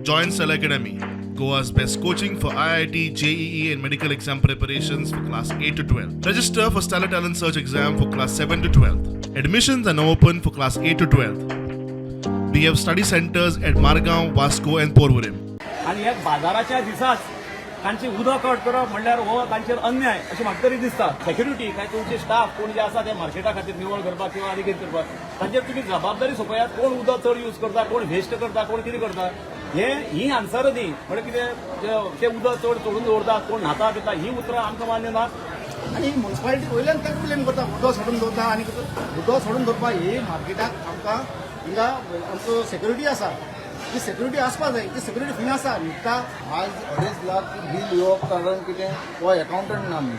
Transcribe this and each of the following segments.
Join Stellar Academy, Goa's best coaching for IIT, JEE, and medical exam preparations for class 8 to 12. Register for Stellar Talent Search exam for class 7 to 12. Admissions are now open for class 8 to 12. We have study centers at Margao, Vasco, and Porvorim. आनी ह्या बाजाराच्या दिसाच तांची उदक cut करप म्हणल्यार हो तांचेर अन्याय अशें म्हाका तरी दिसता. सेक्युरिटी काय तुमचे स्टाफ कोण जे आसा ते मार्केटा खातीर निवळ करपाक किंवा आनी कितें करपाक, तांचेर तुमी जबाबदारी सोंपयात. कोण उदक चड यूज करता, कोण वेस्ट करता, कोण कितें करता, हे ही आन्सर दी. म्हणजे कितें ते उदक चड सोडून दवरतात, कोण न्हाता पिता, ही उतरां आमकां मान्य ना. आनी मुन्सिपालिटी वयल्यान तांकां ब्लेम करता, उदक सोडून दवरता. आनी उदक सोडून दवरपाक ही मार्केटाक आमकां हिंगा आमचो सेक्युरिटी आसा, ती सेक्युरिटी आसपा जाय. ती सेक्युरिटी खंय आसा? न्हिदता. आज 2.5 लाख बील येवप कारण कितें? हो अकाउंटंट ना आमी.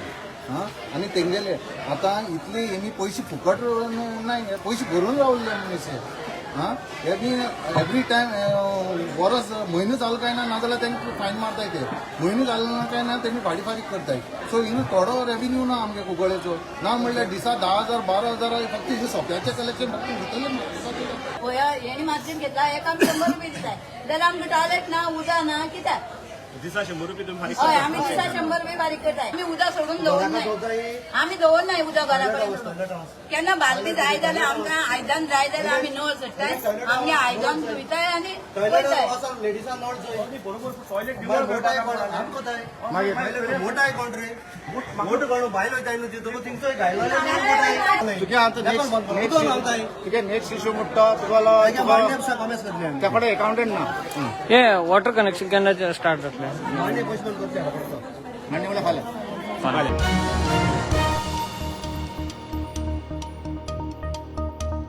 आं, आनी तेंगेले आतां इतले हेमी पयशे फुकट ना, हे पयशे भरून रावल्ले मनीस हे. आं, हे बी एवरी टायम वरस म्हयनो जालो काय ना, नाजाल्यार तांकां फायन मारताय ते. म्हयनो जालो ना काय ना, तेमी फाडी फारीक करताय. सो हिंगा थोडो रेविन्यू ना आमगे कुंकळ्ळेचो. ना म्हणल्यार दिसा 10,000 12,000 फक्त हिंगा सोप्याचें कलेक्शन फक्त दितले. होया हेणी मार्जीन घेतला, हेका आमी 100 रुपये दिताय जाल्यार आमकां टॉयलेट ना, उदक ना, कित्याक? दिसा 100 रुपया तुमी फारीक हय, आमी दिसा 100 रुपये फारीक करताय. आमी उदक सोडून दवरनाय, आमी दवरनाय उदक घरा कडेन. केन्ना बालदी जाय जाल्यार, आमकां आयदन जाय जाल्यार आमी नळ सोडटाय, आमगे आयदन धुयताय आनी वयताय. लेडीजां नळ बरोबर, टॉयलेट. मोटाय कोण रे? मोठो कोण बायल वयताय न्हू तितून थिंगचोय घायलो. तुगे आतां तुगे नेक्स्ट इशू म्हणटा तुका त्या कडेन अकाउंटंट ना. हे वॉटर कनेक्शन केन्ना स्टार्ट जातलें? मांडे पयशे करचे. मांडणे म्हणल्यार फाल्यां. फाल्यां.